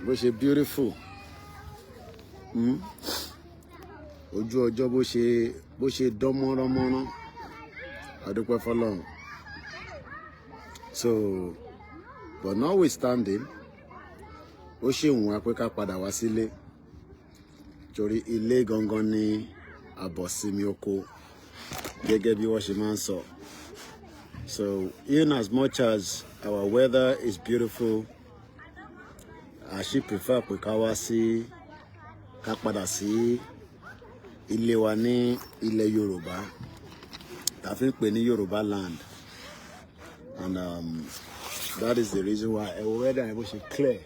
Bó ṣe beautiful. Ojú ọjọ́ bó ṣe dán mọ́ránmọ́rán. A dúpẹ́ fọ́lọ́run. So, but notwithstanding, ó ṣì wù wá pé ká padà wá sílé. Torí ilé gangan ni àbọ̀sími oko, gẹ́gẹ́ bí wọ́n ṣe máa ń sọ. So, in as much as our weather is beautiful, I should prefer pé ká wá sí ká padà sí ilé wa ní ilẹ̀ Yorùbá, tá a fi ń pè ní Yorùbá land. And that is the reason why ẹ wo weather yẹn bó ṣe clear.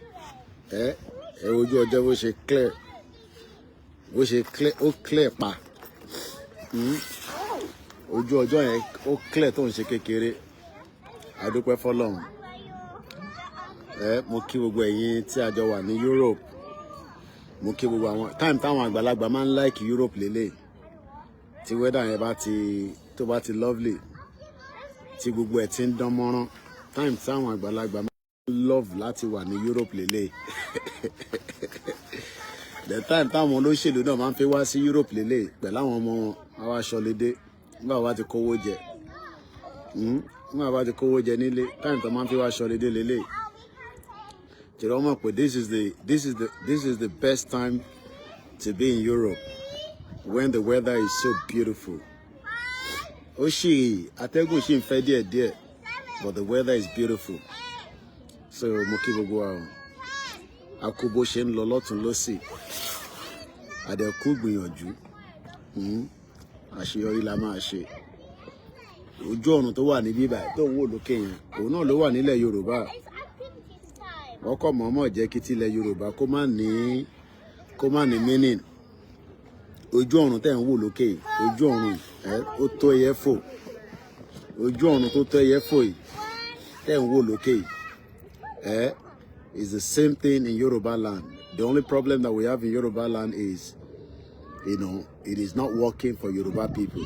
Ẹ wo ojú ọjọ́ bó ṣe clear. Bó ṣe clear, ó clear pa. Ojú ọjọ́ yẹn ó clear tó ń ṣe kékeré. A dúpẹ́ fọ́lọ́run. Ẹ mo kí gbogbo ẹ̀yin tí a jọ wà ní Europe. Mo kí gbogbo àwọn time táwọn àgbàlagbà máa ń like Europe lélẹ̀. Tí weather yẹn bá ti tó bá ti lovely, tí gbogbo ẹ̀ ti ń dán mọ́rán. Time táwọn àgbàlagbà máa ń love láti wà ní Europe lélẹ̀. The time táwọn olóṣèlú náà máa ń fi wá sí Europe lélẹ̀ pẹ̀lú àwọn ọmọ wọn, wọ́n wá ṣọlédé. Nígbà wọ́n bá ti kówó jẹ. Nígbà wọ́n bá ti kówó jẹ nílé, time tó máa ń fi wá ṣọlédé lélẹ̀. Torí wọ́n mọ̀ pé this is the best time to be in Europe when the weather is so beautiful. Ó ṣì atẹ́gùn ṣì ń fẹ́ díẹ̀díẹ̀, but the weather is beautiful. So mo kí gbogbo wa o. A kú bó ṣe ń lọ lọ́tún lọ́sì. A dẹ̀ kú gbìyànjú. Àṣeyọrí la máa ṣe. Ojú ọ̀run tó wà níbí báyìí tó ń wò lókè yẹn, òun náà ló wà nílẹ̀ Yorùbá. Wọ́n kọ̀ mọ̀ọ́mọ̀ jẹ́ kí tilẹ̀ Yorùbá kó má ní meaning. Ojú ọ̀run tẹ̀ ń wò lókè yìí, ojú ọ̀run ẹ ó tó ẹyẹ fò. Ojú ọ̀run tó tó ẹyẹ fò yìí tẹ̀ ń wò lókè yìí ẹ is the same thing in Yoruba land. The only problem that we have in Yoruba land is, it is not working for Yoruba people.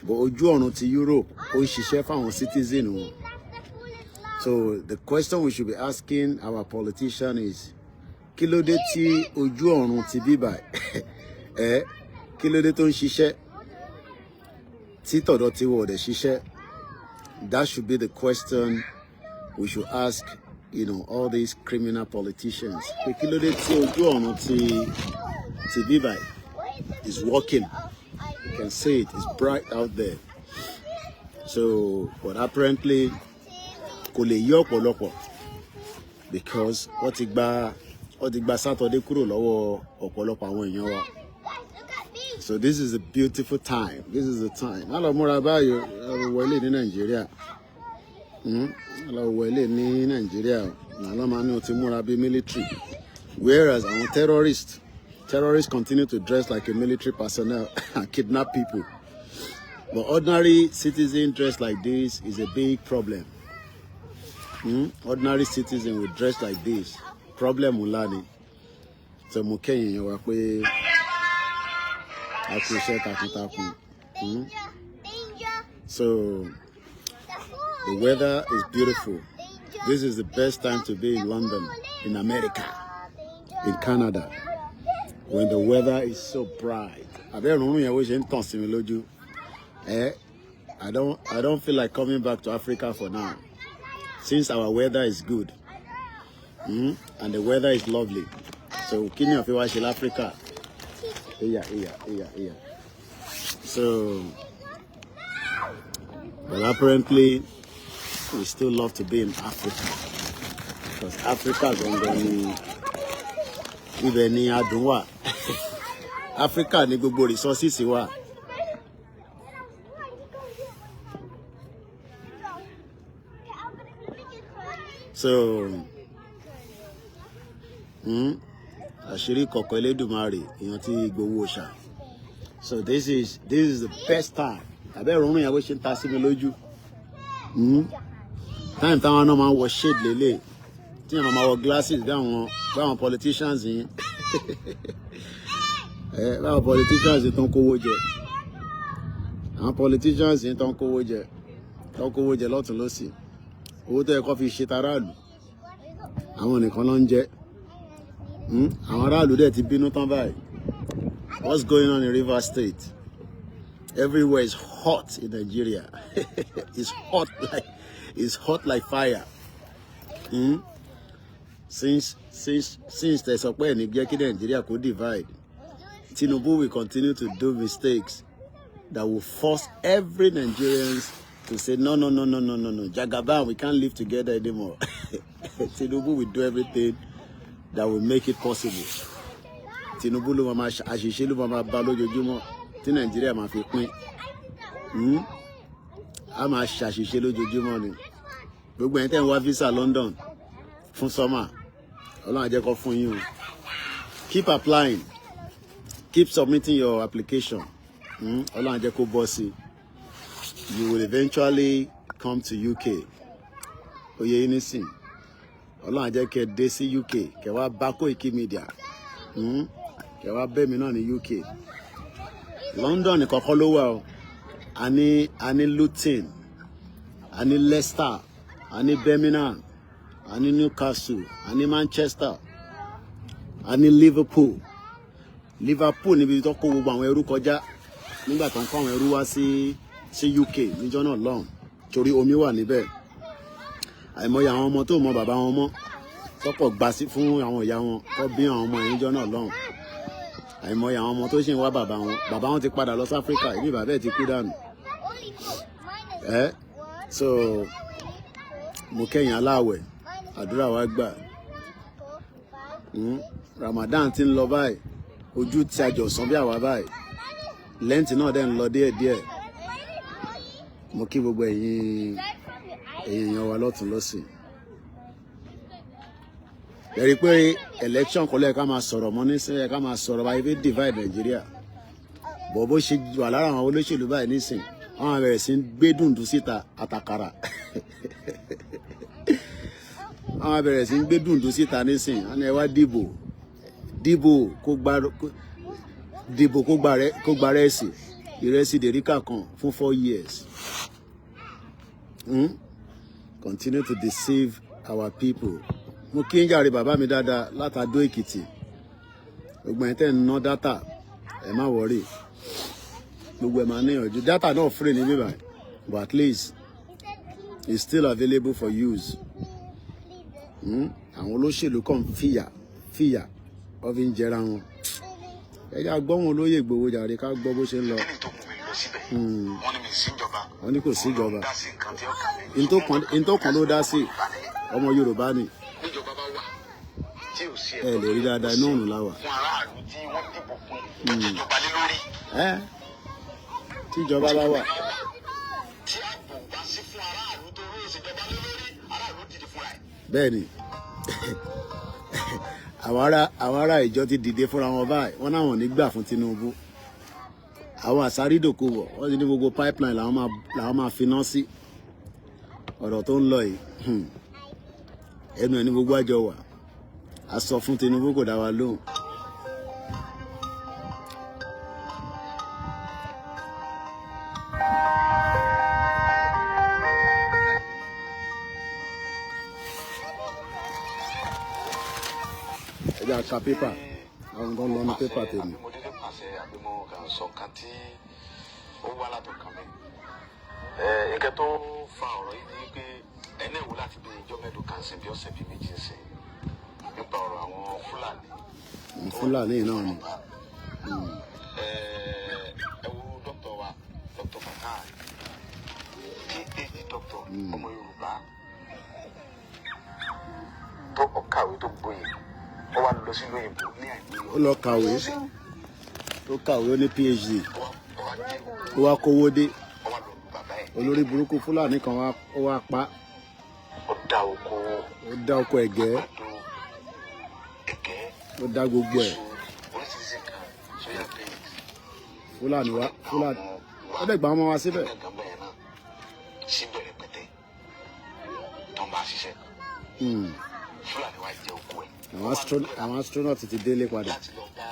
But ojú ọ̀run ti Europe ó ń ṣiṣẹ́ fáwọn citizen wọn. So the question we should be asking our politician is, kí ló dé tí ojú ọ̀run ti bíbà ẹ, kí ló dé tó ń ṣiṣẹ́ tí tọ̀dọ̀ tí wọ́n ò dẹ̀ ṣiṣẹ́? That should be the question we should ask all these criminal politicians. Pé kí ló dé tí ojú ọ̀run ti bíbà is working? You can see it, it's bright out there. So, but apparently kò lè yí ọ̀pọ̀lọpọ̀ because wọ́n ti gba Saturday kúrò lọ́wọ́ ọ̀pọ̀lọpọ̀ àwọn èèyàn wa. So this is a beautiful time. This is the time. Má lọ múra báyìí o, wọlé ní Nàìjíríà. Má lọ wọlé ní Nàìjíríà. Àlọ́ máa ní o ti múra bí military. Whereas àwọn terrorists continue to dress like a military personnel and kidnap people. But ordinary citizen dressed like this is a big problem. Ordinary citizen will dress like this. Problem ńlá ni. So mo kẹ́yìn yẹn wá pé a kú iṣẹ́ takuntakun. So the weather is beautiful. This is the best time to be in London, in America, in Canada, when the weather is so bright. Àbẹ́ ìrùn yẹn bó ṣe ń tàn sí mi lójú. Eh, I don't feel like coming back to Africa for now, since our weather is good. And the weather is lovely. So kí ni ó fi wá ṣe l'Africa? Iya, iya, iya, iya. So, but apparently, we still love to be in Africa. Because Africa gangan ni ibẹ̀ ni adùn wà. Africa ni gbogbo resources wà. So, àṣírí kọ̀kọ̀ Elédùmarè èèyàn tí gbowó ṣà. So this is the best time. Àbẹ́ ìrọ̀rùn yẹn bó ṣe ń ta sí mi lójú. Time táwọn náà máa ń wọ shade lélẹ̀ tí èèyàn máa wọ glasses bí àwọn politicians yìí. Ẹ báwọn politicians yìí tó ń kówó jẹ. Àwọn politicians yìí tó ń kówó jẹ. Tó ń kówó jẹ lọ́tún lọ́sì. Owó tó yẹ kó fi ṣe taráàlú. Àwọn nìkan ló ń jẹ. Àwọn aráàlú dẹ̀ ti bínú tán báyìí. What's going on in Rivers State? Everywhere is hot in Nigeria. It's hot like fire. Since tẹ́ sọ pé ẹ̀ ní jẹ́ kí Nigeria kó divide, Tinubu will continue to do mistakes that will force every Nigerians to say, "No, no, no, no, no, no, no, Jagaban, we can't live together anymore." Tinubu will do everything that will make it possible. Tinubu ló máa àṣìṣe ló máa bá lójoojúmọ́ tí Nàìjíríà máa fi pín. A máa ṣàṣìṣe lójoojúmọ́ ni. Gbogbo ẹ̀yin tẹ́ ń wá visa London fún summer, Ọlọ́run á jẹ́ kó fún yín o. Keep applying, keep submitting your application. Ọlọ́run á jẹ́ kó bọ́ sí. You will eventually come to UK. Oyè yín nísìn. Ọlọ́run á jẹ́ kẹ́ dé sí UK, kẹ́ wá bá Koiki Media. Kẹ́ wá bẹ́ mi náà ní UK. London kọ́kọ́ ló wà o. A ní Luton, a ní Leicester, a ní Birmingham, a ní Newcastle, a ní Manchester, a ní Liverpool. Liverpool níbi tó kó gbogbo àwọn ẹrú kọjá nígbà tó ń kó àwọn ẹrú wá sí UK níjọ́ náà lọ́hùn, torí omi wà níbẹ̀. Àìmọye àwọn ọmọ tó mọ bàbá wọn mọ́ tọkọ̀ gbà sí fún àwọn ìyá wọn tó bí àwọn ọmọ yẹn níjọ́ náà lọ́hùn. Àìmọye àwọn ọmọ tó ṣì ń wá bàbá wọn, bàbá wọn ti padà lọ sí Áfíríkà, ìbí bàbá ẹ̀ ti kú dànù. Ẹ so mo kẹ́yìn aláàwẹ̀, àdúrà wa gbà. Ramadan ti ń lọ báyìí, ojú tí a jọ sàn bí àwa báyìí, Lent náà dẹ̀ ń lọ díẹ̀díẹ̀. Mo kí gbogbo ẹ̀yin èèyàn wa lọ́tún lọ́sìn. Ẹ rí i pé election kọ́ ló yẹ ká máa sọ̀rọ̀ mọ́ nísìnyí, yẹ ká máa sọ̀rọ̀ báyìí fi divide Nàìjíríà bọ̀. Bó ṣe wà lára àwọn olóṣèlú báyìí nísìn, wọ́n máa bẹ̀rẹ̀ sí ń gbé dùndún síta àtàkàrà. Wọ́n máa bẹ̀rẹ̀ sí ń gbé dùndún síta nísìn, wọ́n ní ẹ wá dìbò, dìbò kó gba, dìbò kó gba rẹ́sì, ìrẹsì dèríkà kan fún 4 years. Continue to deceive our people. Mo kí ń jàre bàbá mi dáadáa látàdó Èkìtì. Gbogbo ẹ̀ tẹ́ ń ná data, ẹ má worry, gbogbo ẹ̀ máa níyànjú. Data náà free ní bíbá, but at least it's still available for use. Àwọn olóṣèlú kàn fìyà fìyà, wọ́n fi ń jẹra wọn. Ẹ jẹ́ àgbọ́ wọn olóyè Ìgbòho jàre, ká gbọ́ bó ṣe ń lọ. Kí ni tó mú mi lọ síbẹ̀? Wọ́n ní mi sí ìjọba. Wọ́n ní kò sí ìjọba. Dá sí nǹkan tí ó kàn mí. N tó kàn ló dá sí, ọmọ Yorùbá ni. Níjọba bá wà tí ò sí Ẹ lè rí dáadáa, inú òrùn la wà. fún aráàlú tí wọ́n dìbò fún tó jẹjọba lé lórí. Ẹ tíjọba bá wà, tí ààbò bá sí fún aráàlú tó rí ìṣèjọba lé lórí, aráàlú dìde fúnra ẹ̀. Bẹ́ẹ̀ ni, àwọn ará ìjọ ti dìde fúnra wọn báyìí, wọ́n náwọn ní gbà fún Tinubu. Àwọn àsárídòkòwò, wọ́n ti ní gbogbo pipeline làwọn máa finá sí. Ọ̀rọ̀ tó ń lọ yìí, ẹnu ẹ̀ ní gbogbo àjọ wà. A sọ fún Tinubu, kò dá wa lóhùn. Ẹ jẹ́ àka pépà, àwọn nǹkan lọ ní pépà tèmi. Àbí mo dédé pàṣẹ, àbí mo kàn sọ nǹkan tí ó wá látọkàn mi. Nǹkan tó fa ọ̀rọ̀ yìí ni pé ẹni wò láti bí ijọ́ mẹ́ẹ̀ẹ́dógún kan sí bí ọ̀sẹ̀ bíi 2 sí nípa ọ̀rọ̀ àwọn Fúlàní. Àwọn Fúlàní náà ni. Ẹ wo dókítà wa, Dr. Fatai, PhD doctor, ọmọ Yorùbá tó kàwé tó gboyè, ó wá lọ sílùú òyìnbó ní àìmọye Ó lọ kàwé, ó kàwé, ó ní PhD. Ó wá dé. Ó wá kówó dé. Ó wá lọ lu bàbá ẹ̀. Olórí burúkú Fúlàní kan ó wá pa. Ó dá oko. Ó dá oko ẹ̀gẹ́. Àgbàdo, ẹ̀gẹ́. Ó dá gbogbo ẹ̀. Iṣu, oríṣiríṣi nǹkan, soya beans. Fúlàní wá, Fúlàní ó dẹ̀ gbà wọ́n wá síbẹ̀. Gangan bẹ́ẹ̀ náà síbẹ̀ rẹpẹtẹ tó ń bá a ṣiṣẹ́. Fúlàní wá jẹ oko ẹ̀. Àwọn astronaut ti délé padà. Láti lọ bá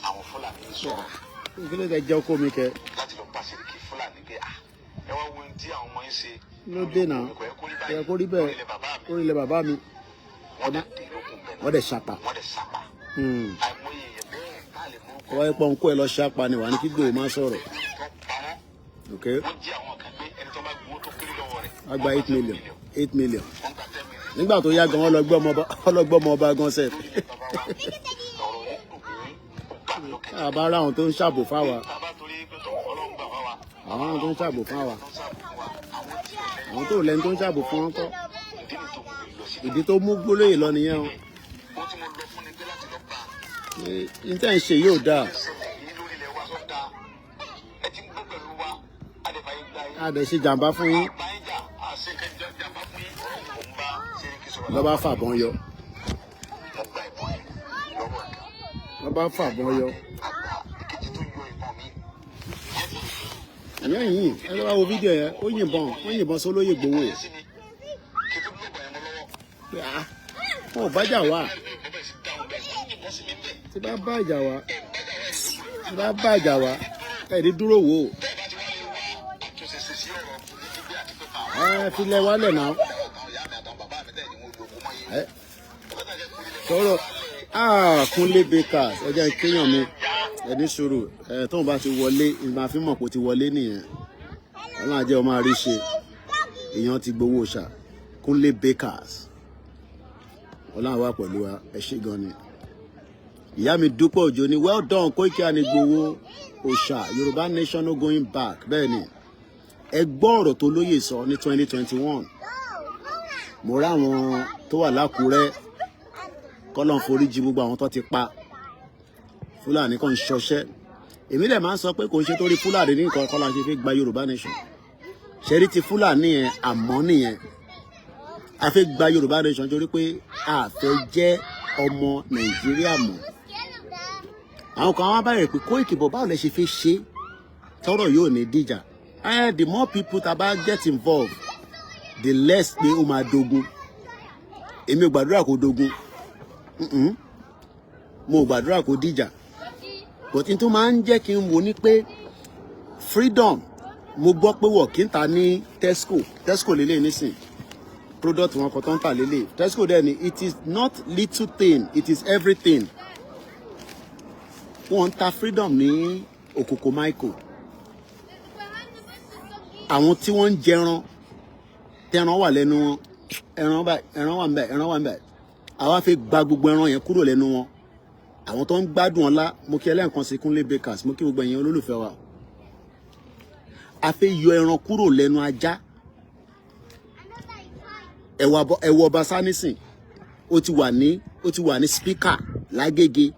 àwọn Fúlàní sọ̀rọ̀. Kí ló dé jẹ́ oko mi kẹ? Láti lọ bá Sẹ́ríkì Fúlàní pé, ah, ẹ wá wo ohun tí àwọn ọmọ yín ṣe. Ló dé náà? Kò yẹ kó rí Kò báyìí. yẹ kó rí bẹ́ẹ̀. Lórí ilẹ̀ bàbá mi. Lórí ilẹ̀ bàbá mi. Wọ́n dẹ̀ dé lókun bẹ́ẹ̀. Wọ́n dẹ̀ ṣapa. Wọ́n dẹ̀ ṣapa. Àìmọye èèyàn bẹ́ẹ̀ tá a lè mú Kọ́ ẹ pọ́n kó ẹ lọ ṣapa ni wà ní kí Ìgbòho má sọ̀rọ̀. Tó pa wọ́n. Ok. Wọ́n jí àwọn kan gbé, ẹni tó bá gbowó tó kéré lọ́wọ́ rẹ̀. Wọ́n gba 8 million, 8 million. Wọ́n gba 10 million. Nígbà tó yá gan, wọ́n lọ gbọ́ ọmọ ọba gan sef. Bàbá wa, ọ̀rọ̀ yìí dùn mí, ó bà mí lọ́kàn jẹ́. Àbá ara àwọn tó ń ṣàbò fáwa. Bàbá torí pé tó Ọlọ́run gbà wá wa. Àwọn tó ń ṣàbò fáwa. Tó ń ṣàbò fún wa, àwọn tí ò lẹ́yìn. Àwọn tó lẹ́ni tó ń ṣàbò fún wọn kọ́. Ìdí nìyí tó mú mi lọ sí. Ìdí tó mú gbólóyè lọ nìyẹn o. Ohun tí mo lọ fún ni pé láti lọ bá Ní tẹ́ ń ṣe yóò dáa. Ṣẹlẹ̀ yìí lórí ilẹ̀ wa sọ́dà. Ẹ ti ń gbé pẹ̀lú wa, a lè fàyè gbà yín. A dẹ̀ ṣe jàǹbá fún yín. Bá yín jà, a ṣe kẹjọ jàmbá fún yín. Ọ̀rọ̀ mò ń bá Sẹ́ríkì sọ̀rọ̀. Lọ́ bá fàbọn yọ. Mo gba ìbọn yẹn lọ́wọ́ ẹ̀ka. Lọ́ bá fàbọn yọ. Àgbà ìkejì tó yọ ìbọn mi. Ìyẹn yìí, ẹ lọ́ bá wo fídíò yẹn, ó yìnbọn, ó yìnbọn sólóyè Ìgbòho. Sí mi, kí tó gbé ìbọn yẹn mọ́ lọ́wọ́. Pé ah, wọn ò bájà wá. Mo bẹ̀rẹ̀ sí dáhùn bẹ́ẹ̀, ó yìnbọn sí mi bẹ́ẹ̀. Tí bá bá ìjà wá, tí bá bá ìjà wá, ẹ̀ ní dúró wò ó. Tẹ́ ẹ bá ti wá lè wá àtúnṣe ṣe sí ọ̀rọ̀ jíjígbé àti pípa àwọn Ẹ fi lẹ wálẹ̀ náà. àtàwọn ìyá mi àtàwọn bàbá mi tẹ̀ ní wọn lògùn mọ́ yín. Ẹ sọ̀rọ̀ ah, Kúnlé Bakers, ẹ jẹ́ n kéèyàn mi. Ẹ ní sùúrù, ẹ tóun bá ti wọlé, ìgbà fi mọ̀ pé ó ti wọlé nìyẹn. Ọlọ́run á jẹ́ ó máa rí ṣe. Èèyàn ti gbowó ṣà. Kúnlé Bakers. Ọlọ́run wà pẹ̀lú wa, ẹ ṣé gan ni. Ìyá mi Dúpẹ́ Òjó ni, "Well done, Koiki and Igboho Òòṣà, Yorùbá nation no going back." Bẹ́ẹ̀ ni, ẹ gbọ́ ọ̀rọ̀ tó lóye sọ ní 2021. Mo rá àwọn tó wà lákùúrẹ́, kọ́lọ́n foríjì gbogbo àwọn tó ti pa. Fúlàní kan ń ṣọṣẹ́. Èmi dẹ̀ máa ń sọ pé kò ń ṣe torí Fúlàní ní nǹkan kọ́ la ṣe fi gba Yorùbá nation. Ṣẹ́rí ti Fúlàní yẹn àmọ́ nìyẹn. A fẹ́ gba Yorùbá nation torí pé a fẹ́ jẹ́ ọmọ Nàìjíríà mọ́. Àwọn kan wá bẹ̀rẹ̀ pé, "Koiki bọ̀, báwo lẹ ṣe fẹ́ ṣe tọ́rọ̀ yóò ní dìjà?" The more people tá bá get involved, the less pé ó máa dogun. Èmi ò gbàdúrà kó dogun. Mo ò gbàdúrà kó dìjà, but n tó máa ń jẹ́ kí n wò ní pé freedom, mo gbọ́ pé wọ́n kì í ta ní Tesco. Tesco lélẹ̀ nísìn, product wọn kan tó ń tà lélẹ̀ Tesco dẹ̀ ni. It is not little thing, it is everything. Wọ́n ń ta freedom ní Òkòkò Michael. Àwọn tí wọ́n ń jẹran, tẹran wà lẹ́nu wọn, ẹran bá ẹran wà ń bẹ, ẹran wà ń bẹ. Àwa fi gba gbogbo ẹran yẹn kúrò lẹ́nu wọn, àwọn tó ń gbádùn ọlá. Mo kí ẹlẹ́ǹkan sí Kúnlé Bakers, mo kí gbogbo ẹ̀yin olólùfẹ́ wa. A fẹ́ yọ ẹran kúrò lẹ́nu ajá. Ẹ̀wọ̀ ọba sánísìn, ó ti wà ní speaker lágége.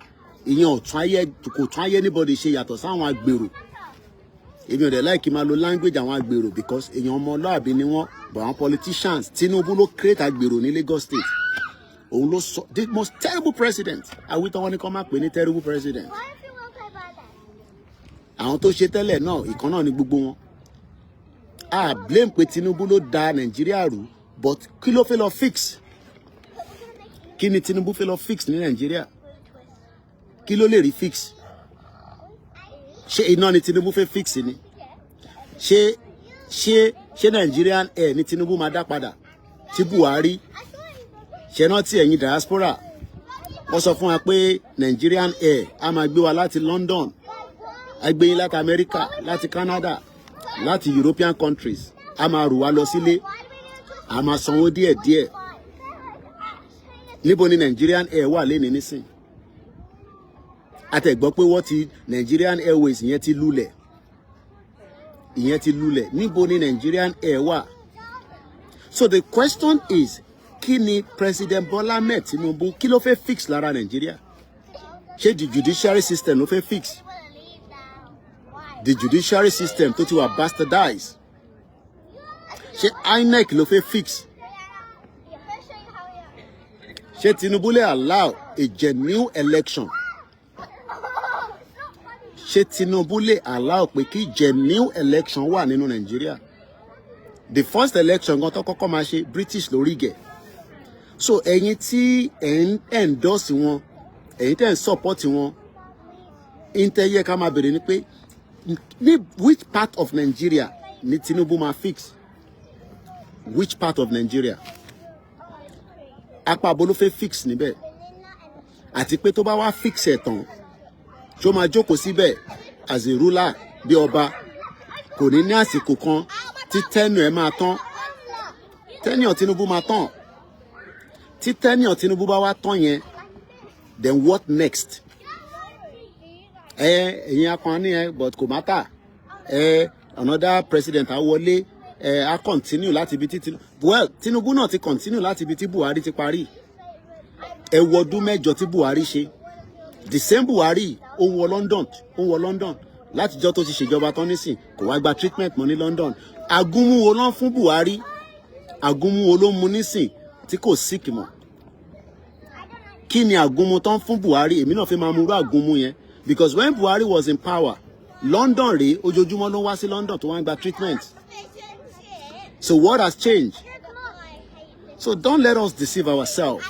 Ìyẹn ọ̀tún ayé, kò tún ayé anybody ṣe yàtọ̀ sáwọn agbèrò. Èmi ò dẹ̀ like máa lo language àwọn agbèrò because èèyàn ọmọlúàbí ni wọ́n, but àwọn politicians, Tinubu ló create agbèrò ní Lagos State. Òun ló sọ the most terrible president. Awítọ́ wọn ní kọ́ máa pè ní terrible president. Àwọn tó ṣe tẹ́lẹ̀ náà, ìkan náà ni gbogbo wọn. A blame pé Tinubu ló da Nàìjíríà rú, but kí ló fẹ́ lọ fix? Kí ni Tinubu fẹ́ lọ fix ní Nàìjíríà? Kí ló lè rí fix? Ṣé iná ni Tinubu fẹ́ fix ni? Ṣé Nigerian Air ni Tinubu máa dá padà tí Buhari ṣe rántí? Ẹ̀yin diaspora, wọ́n sọ fún wa pé Nigerian Air á máa gbé wa láti London, á gbé yín láti America, láti Canada, láti European countries, á máa rù wá lọ sílé, á máa sanwó díẹ̀díẹ̀. Níbo ni Nigerian Air wà lénìí nísìn? Àtẹ̀gbọ́ pé wọ́n ti Nigerian Airways yẹn ti lulẹ̀, ìyẹn ti lulẹ̀. Níbo ni Nigerian Air wà? So the question is, kí ni President Bola Ahmed Tinubu, kí ló fẹ́ fix lára Nàìjíríà? Ṣé the judiciary system ló fẹ́ fix? The judiciary system tó ti wà bastardized. Ṣé INEC ló fẹ́ fix? Ṣé Tinubu lè allow a genuine election? Ṣé Tinubu lè allow pé kí genuine election wà nínú Nàìjíríà? The first election gan tó kọ́kọ́ máa ṣe, British lórí gẹ̀. So ẹ̀yin tí ẹ̀ ń endorse wọn, ẹ̀yin tẹ̀ ń support wọn, intẹ́yẹ ká máa bèrè ni pé ní which part of Nigeria ni Tinubu máa fix? Which part of Nigeria? Apá abo ló fẹ́ fix níbẹ̀? Àti pé tó bá wá fix ẹ̀ tán, ṣó máa jókòó síbẹ̀ as a ruler bí ọba? Kò ní ní àsìkò kan tí tenure ẹ̀ máa tán. Tenure Tinubu máa tán. Tí tenure Tinubu bá wá tán yẹn, then what next? Ẹ ẹ̀yin akọni ẹ, but kò matter. Ẹ another president á wọlé, ẹ á continue láti ibi tí Tinubu, well, Tinubu náà ti continue láti ibi tí Buhari ti parí. Ẹ wo ọdún 8 tí Buhari ṣe. The same Buhari, ó wọ London, ó wọ London látijọ́ tó ti ṣèjọba tán nísìn, kò wá gba treatment mọ́ ní London. Agúnmú wo ló ń fún Buhari? Agúnmú wo ló ń mu nísìn tí kò sick mọ́? Kí ni àgúnmu tán fún Buhari? Èmi náà fi máa mu irú àgúnmu yẹn, because when Buhari was in power, London rèé, ojoojúmọ́ ló ń wá sí London tó wá ń gba treatment. So what has changed? So don't let us deceive ourselves.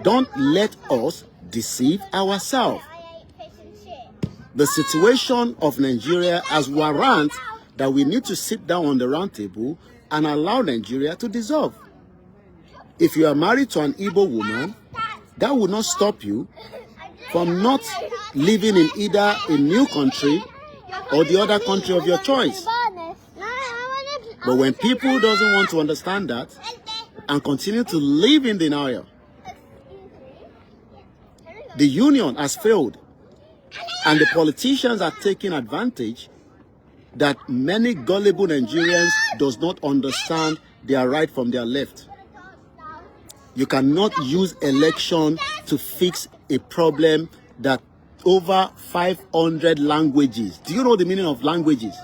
Don't let us deceive ourselves. The situation of Nigeria has warrant that we need to sit down on the round table and allow Nigeria to dissolve. If you are married to an Igbo woman, that will not stop you from not living in either a new country or the other country of your choice. But when people doesn't want to understand that and continue to live in denial, the union has failed and the politicians are taking advantage that many gullible Nigerians does not understand their right from their left. You cannot use election to fix a problem that over 500 languages. Do you know the meaning of languages?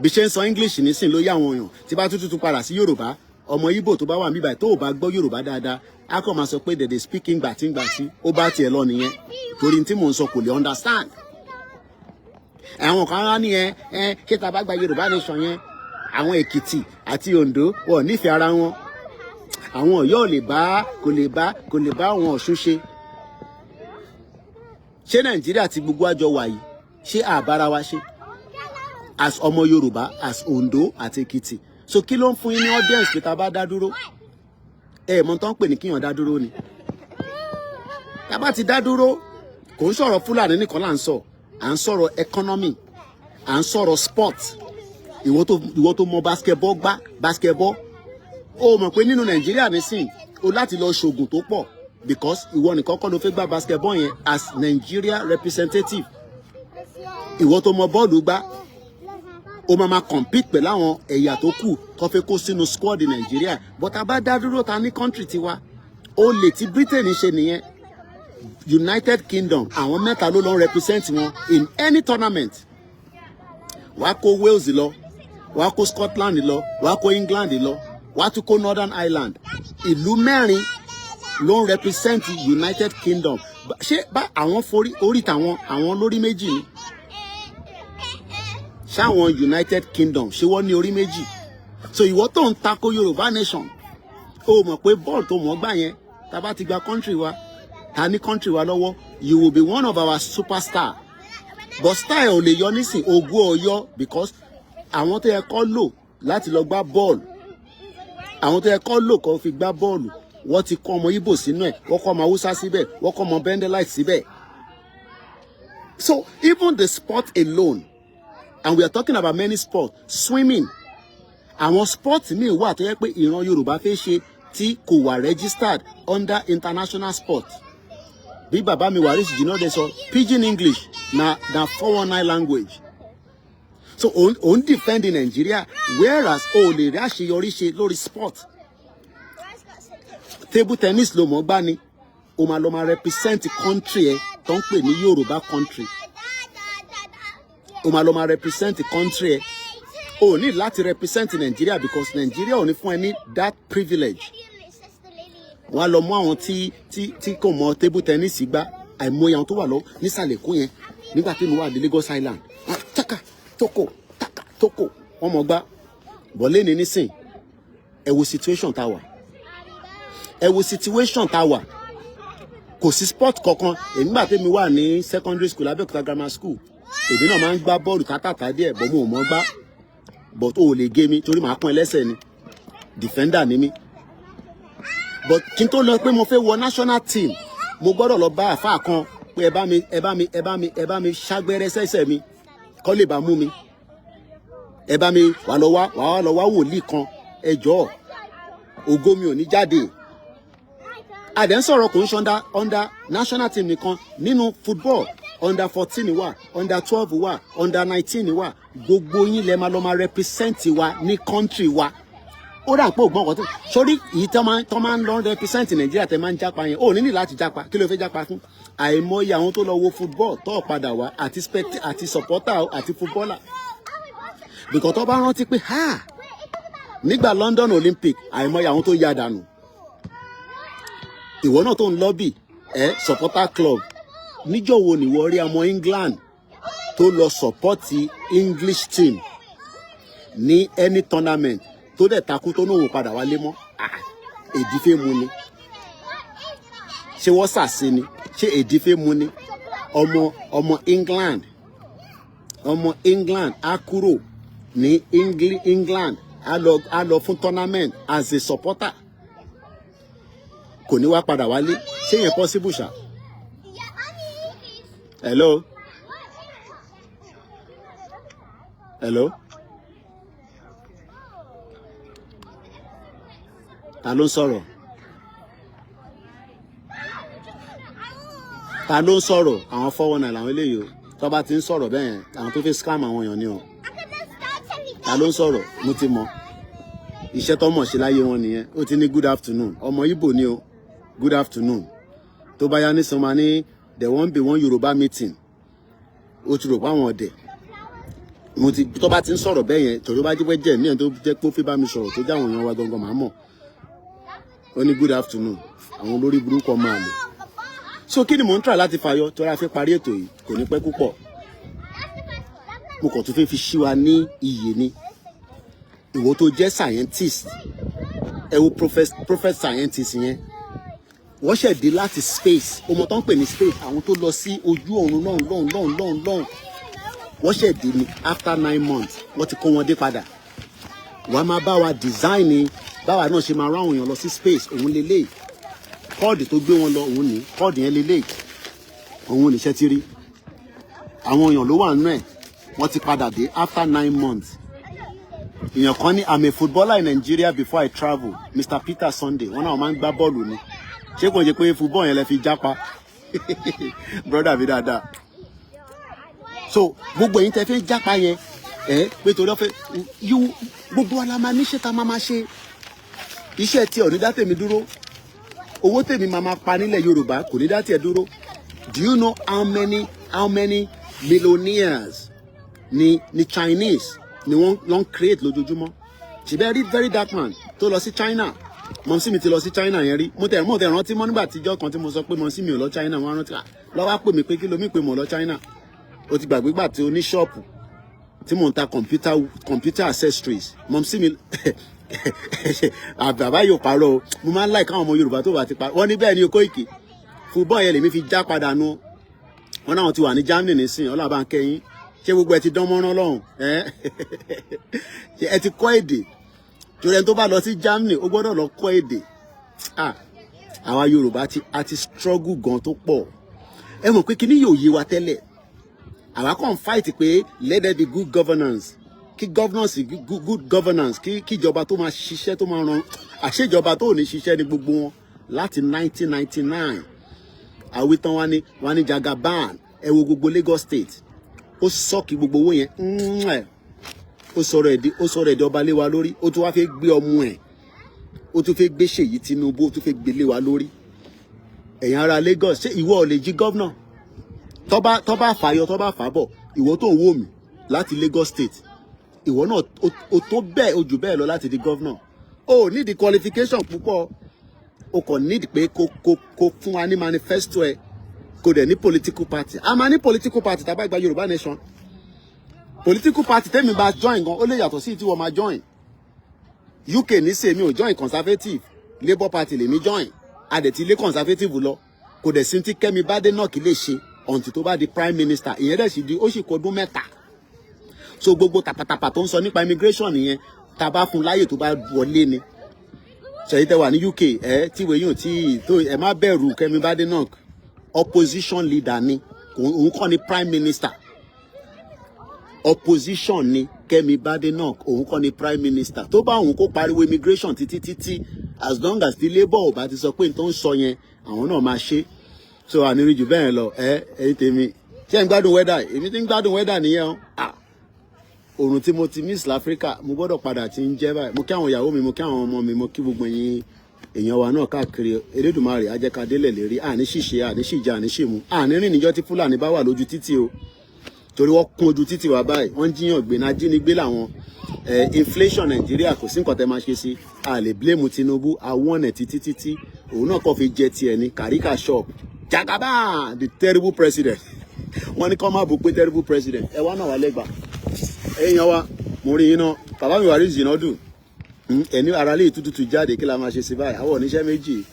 Bí ṣe ń sọ English nísìn ló yá àwọn èèyàn, tí bá tún tún padà sí Yorùbá, ọmọ Ìgbò tó bá wà níbàyí tó ò bá gbọ́ Yorùbá dáadáa, á kàn máa sọ pé they speak ngbàtí ngbàtí, ó bá tiẹ̀ lọ nìyẹn, torí tí mò ń sọ kò lè understand. Àwọn kan á ní ẹ ṣé tá a bá gba Yorùbá nation yẹn, àwọn Èkìtì àti Oǹdó wọn ò nífẹ̀ẹ́ ara wọn, àwọn Ọ̀yọ́ ò lè bá kò lè bá àwọn Ọ̀ṣun ṣe. Ṣé Nàìjíríà tí gbogbo àjọ wà yìí, ṣé àbára wa ṣe as ọmọ Yorùbá, as Oǹdó àti Èkìtì? So kí ló ń fún yín ní audience pé tá a bá dá dúró? Ẹ mọ̀ tán pè ní kíyàn dá dúró ni. Tá a bá ti dá dúró, kò ń sọ̀rọ̀ Fúlàní nìkan là ń sọ, à ń sọ̀rọ̀ economy, à ń sọ̀rọ̀ sport. Ìwọ tó mọ basketball gbá, basketball, ó mọ̀ pé nínú Nàìjíríà nísìn o láti lọ ṣoògùn tó pọ̀, because ìwọ nìkan kọ́ ló fẹ́ gbá basketball yẹn as Nigeria representative. Ìwọ tó mọ bọ́ọ̀lù gbá, ó máa ma compete pẹ̀lú àwọn ẹ̀yà tó kù tó fẹ́ kó sínú squad Nàìjíríà. But a bá dá dúró, ta ní country tiwa, ó lè tí Britain ṣe nìyẹn. United Kingdom, àwọn mẹ́ta ló lọ represent wọn in any tournament. Wàá kó Wales lọ, wàá kó Scotland lọ, wàá kó England lọ, wàá tún kó Northern Ireland. Ìlú mẹ́rin ló ń represent United Kingdom. Ṣé bá àwọn forí orí tàwọn àwọn lórí méjì ni? Ṣáwọn United Kingdom, ṣé wọ́n ní orí méjì? So ìwọ tó ń tako Yorùbá nation, ó mọ̀ pé bọ́ọ̀lù tó mọ̀ gbà yẹn, tá bá ti gba country wa, ta ní country wa lọ́wọ́, you will be one of our superstar. But star ò lè yọ nísìn, ogún ọyọ, because àwọn tó yẹ kó lò láti lọ gbá bọ́ọ̀lù, àwọn tó yẹ kó lò kó fi gbá bọ́ọ̀lù, wọ́n ti kọ́ ọmọ Ìgbò sínú ẹ̀, wọ́n kọ́ ọmọ Haúsá síbẹ̀, wọ́n kọ́ ọmọ Bendelite síbẹ̀. So even the sport alone, and we are talking about many sports, swimming, àwọn sport míì wà tó yẹ pé ìran Yorùbá fẹ́ ṣe tí kò wà registered under international sport. Bí bàbá mi Waris Jinode sọ, pidgin English na 419 language. So òun defend in Nigeria, whereas o lè rí àṣeyọrí ṣe lórí sport. Table tennis ló mọ̀ gbá ni, o máa lọ máa represent country ẹ tó ń pè ní Yorùbá country. O máa lọ máa represent country ẹ. O ní láti represent Nigeria, because Nigeria ò ní fún ẹ ní that privilege. Wọ́n á lọ mú àwọn tí kò mọ table tennis gbá. Àìmọye àwọn tó wà lọ nísàlẹ̀ Èkó yẹn nígbà tí mo wà ní Lagos Island, taka toko taka toko, wọ́n mọ̀ gbá bọ́lé ní nísìn. Ẹ wo situation tá a wà, ẹ wo situation tá a wà. Kò sí sport kankan. Èmi gbà tèmi wà ní secondary school, Abẹ́òkúta Grammar School, èmi náà máa ń gbá bọ́ọ̀lù tátàtà díẹ̀ bọ́, mo ò mọ̀ gbá, but o ò lè gé mi torí màá pọ́n ẹlẹ́sẹ̀ ni, defender ni mí. But kí n tó lọ pé mo fẹ́ wọ national team, mo gbọ́dọ̀ lọ bá àfáà kan pé ẹ bá mi, ẹ bá mi, ẹ bá mi, ẹ bá mi ṣàgbẹ́rẹ́ sẹ́sẹ̀ mi kọ́ lè bá mú mi. Ẹ bá mi wà lọ wá, wà wá lọ wá wòlíì kan. Ẹ jọ̀ọ́, ògo mi ò ní jáde. Àdẹ̀ ń sọ̀rọ̀, kò ń ṣe under national team nìkan. Nínú football, under 14 wà, under 12 wà, under 19 wà. Gbogbo yín lẹ máa lọ máa represent wa ní country wa. Ó dà pé ògbọ́n kan tó sórí èyí tó máa ń lọ represent Nàìjíríà tẹ máa ń jápa yẹn, ó ní láti jápa. Kí ló fẹ́ jápa fún? Àìmọye àwọn tó lọ wo football tó padà wá, àti spect, àti supporter, àti footballer, because tó bá rántí pé ha, nígbà London Olympic, àìmọye àwọn tó ya dànù. Ìwọ náà tó ń lobby ẹ supporter club, níjọ́ wo nìwọ rí ọmọ England tó lọ support English team ní any tournament tó dẹ̀ takú tó náà wò padà wálé mọ́? Èdè fẹ́ mu ni? Ṣé wọ́n sàṣe ni? Ṣé èdè fẹ́ mu ni? Ọmọ England, ọmọ England á kúrò ní England, á lọ fún tournament as a supporter, kò ní wá padà wálé. Ṣé yẹn possible ṣá? Hello, hello, ta ló ń sọ̀rọ̀? Ta ló ń sọ̀rọ̀? Àwọn 419 làwọn eléyìí o. Tó bá ti ń sọ̀rọ̀ bẹ́ẹ̀ yẹn, àwọn tó fi scam àwọn èèyàn ni o. Ta ló ń sọ̀rọ̀? Mo ti mọ̀, iṣẹ́ tó mọ̀ ṣe láyé wọn nìyẹn. Ó ti ní good afternoon. Ọmọ Ìgbò ni o. Good afternoon. Tó bá yá nísìnyí, máa ní there won't be one Yorùbá meeting. Ó ti rò pé àwọn ọ̀dẹ̀ mo ti. Tó bá ti ń sọ̀rọ̀ bẹ́ẹ̀ yẹn, torí ó bá jẹ́ pé jẹ́ ní ẹ̀ tó jẹ́ pé ó fi bá mi sọ̀rọ̀, tó jẹ́ àwọn èèyàn wa gangan, màá mọ̀. Ó ní good afternoon. Àwọn olórí burúkú, ọmọ àlè. So kí ni mò ń try láti fàyọ tó ra fi parí ètò yìí? Kò ní pẹ́ púpọ̀. Mo kàn tún fẹ́ fi ṣí wa ní iyè ni. Ìwọ tó jẹ́ scientist, ẹ wo prophet scientist yẹn, wọ́n ṣẹ̀ dé láti space. Ọmọ tó ń pè ní space, àwọn tó lọ sí ojú ọ̀run lọ́hùn lọ́hùn lọ́hùn lọ́hùn lọ́hùn, wọ́n ṣẹ̀ dé ní after 9 months. Wọ́n ti kó wọn dé padà. Wàá máa bá wa design báwa náà ṣe máa rán àwọn èèyàn lọ sí space. Òun lélẹ̀ cord tó gbé wọn lọ, òun ní cord yẹn lélẹ̀. Òun níṣẹ́ ti rí, àwọn èèyàn ló wà nínú ẹ̀. Wọ́n ti padà dé after 9 months. Èèyàn kan ní, "I'm a footballer in Nigeria before I travel." Mr Peter Sunday, wọn náà máa ń gbá bọ́ọ̀lù ni. Ṣé kò ń ṣe pé football yẹn lẹ fi jápa, brother mi dáadáa? So gbogbo ẹ̀yin tẹ́ fẹ́ jápa yẹn, ẹ pé torí ọ̀fẹ́ yíò, gbogbo wa la máa níṣẹ́ tá a máa máa ṣe. Iṣẹ́ tí ò ní dá tèmi dúró, owó tèmi máa máa pa nílẹ̀ Yorùbá kò ní dá tiẹ̀ dúró. Do you know how many millionaires ni Chinese ni wọ́n lọ ń create lójoojúmọ́? Ṣùgbọ́n rí Very Dark Man tó lọ sí China, mọ̀mísí mi ti lọ sí China yẹn rí. Mo tẹ̀ rántí mọ́ nígbà tíjọ́ kan tí mo sọ pé mọ̀mísí mi ò lọ China, wọ́n rántí lọ́wọ́ pè mí pé kí ló mí pé mo lọ China. O ti gbàgbé gbà tí o ní ṣọ́ọ̀pù tí mò ń ta computer accessories. Mọ̀mísí mi, bàbá yóò parọ́ o. Mo máa ń like káwọn ọmọ Yorùbá tó bá ti parọ́. Wọ́n ní bẹ́ẹ̀ ni Koiki, football yẹn lèmi fi já padà nu. Wọn náà ti wà ní Germany nísìnyí. Ọlọ́run bá ń kẹ́yìn. Ṣé gbogbo ẹ ti dán mọ́rán lọ́hùn? Ẹ ti kọ́ èdè? Torí ẹni tó bá lọ sí Germany, ó gbọ́dọ̀ lọ kọ́ èdè. Àwa Yorùbá ti a ti struggle gan tó pọ̀. Ẹ mọ̀ pé kíní yóò yé wa tẹ́lẹ̀. Àwa kàn fight pé let there be good governance, kí governance, good governance, kí kíjọba tó máa ṣiṣẹ́, tó máa ran àṣejọba tó ò ní ṣiṣẹ́ ní gbogbo wọn láti 1999. Àwítán wa ní wa ní Jagaban. Ẹ wo gbogbo Lagos State, ó sọ́ọ̀kì gbogbo owó yẹn, ó sọ̀rọ̀ ẹ̀dí ọba lé wa lórí. Ó tún wá fẹ́ gbé ọmọ ẹ̀, ó tún fẹ́ gbé Ṣèyí Tinubu, ó tún fẹ́ gbé lé wa lórí. Ẹ̀yin ará Lagos, ṣé ìwọ ò lè jí governor? Tọ́ba fàyọ, tọ́ba fàbọ̀, ìwọ tó ń wò mí láti Lagos State, ìwọ náà o tó bẹ́ẹ̀, o jù bẹ́ẹ̀ lọ láti di governor. O need qualification púpọ̀. O kàn need pé kó fún wa ní manifesto ẹ, kò dẹ̀ ní political party. A máa ní political party tá a bá gba Yorùbá nation. Political party tẹ́mi bá join gan, ó lè yàtọ̀ sí tí wọ́n máa join. UK ní sèmi ò join Conservative, Labour Party lèmi join. A dẹ̀ ti lé Conservative lọ. Kò dẹ̀ sí tí Kẹ́mi Badenoch lè ṣe until tó bá di prime minister. Ìyẹn dẹ̀ sì di ó sì kọ ọdún 3. So gbogbo tàpàtàpà tó ń sọ nípa immigration yẹn, tá a bá fún láyè tó bá wọlé ni. Ṣèyí tẹ wà ní UK, ẹ tíwèé yóò tí tó, ẹ má bẹ̀rù. Kẹ́mi Badenoch, opposition leader ni, òun kọ́ ni prime minister. Opposition ni Kẹ́mi Badenoch, òun kọ́ ni prime minister. Tó bá òun kó pariwo immigration títí títí, as long as the Labour ò bá ti sọ pé n tó ń sọ yẹn, àwọn náà máa ṣe. So àníri jù bẹ́ẹ̀ lọ. Ẹ ẹ̀yin tèmi, ṣé ń gbádùn weather? Èmi ti ń gbádùn weather nìyẹn o. Ah, òrùn tí mo ti miss láfíríkà, mo gbọ́dọ̀ padà ti ń jẹ́ báyìí. Mo kí àwọn ìyàwó mi, mo kí àwọn ọmọ mi, mo kí gbogbo ẹ̀yin èèyàn wa náà káàkiri. Elédùmarè á jẹ́ ká délẹ̀ lérí. Àní ṣìṣe, àní ṣìjà, àní ṣìmú, àní rìn níjọ́ tí Fúlàní bá wà lójú títì o, torí wọ́n kún ojú títì wa báyìí, wọ́n ń jíyàn gbé náà, jínigbé làwọn. Inflation Nàìjíríà, kò sí nǹkan tẹ́ máa ṣe sí. A lè blame Tinubu, àwọn ọ̀nà títí títí òun náà kọ́ fi jẹ tiẹ̀ ní kàríkà shop. Jagaban, the terrible president, wọ́n ní kọ́ má bù pé terrible president. Ẹ wá náà wà lẹ́gbàá èèyàn wa. Mo rí yín náà, bàbá mi wà rí ìzìnà dùn ẹni ara lè tútù jáde. Kí la máa ṣe sí báyìí? Àwọn oníṣẹ́ méjì.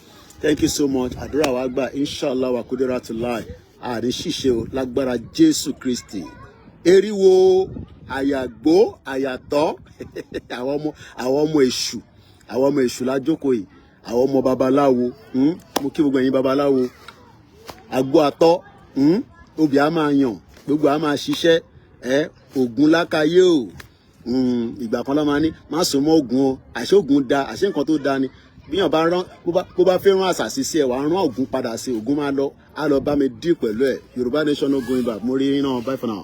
Thank you so much. Àdúrà wa gbà, inshallah wa kudira to lie. Àní ṣìṣe o, lágbára Jésù Kristi. Eriwo àyàgbó àyàtọ̀, àwọn ọmọ èṣù, àwọn ọmọ èṣù la jókòó yìí, àwọn ọmọ babaláwo. Mo kí gbogbo ẹ̀yin babaláwo. Àgbo àtọ, obì á máa yàn, gbogbo á máa ṣiṣẹ́ ẹ. Ògùn lákàyè o. Ìgbà kan ló máa ní má sùn mọ́ ògùn o. Àṣé ògùn da? Àṣé nǹkan tó da ni? Bíyàn bá rán, bó bá fẹ́ rán àṣàṣì sí ẹ, wàá rán ògùn padà sí. Ògùn máa lọ, á lọ bá mi dí pẹ̀lú ẹ. Yorùbá nation, no going back. Mo rí iná. Bye for now.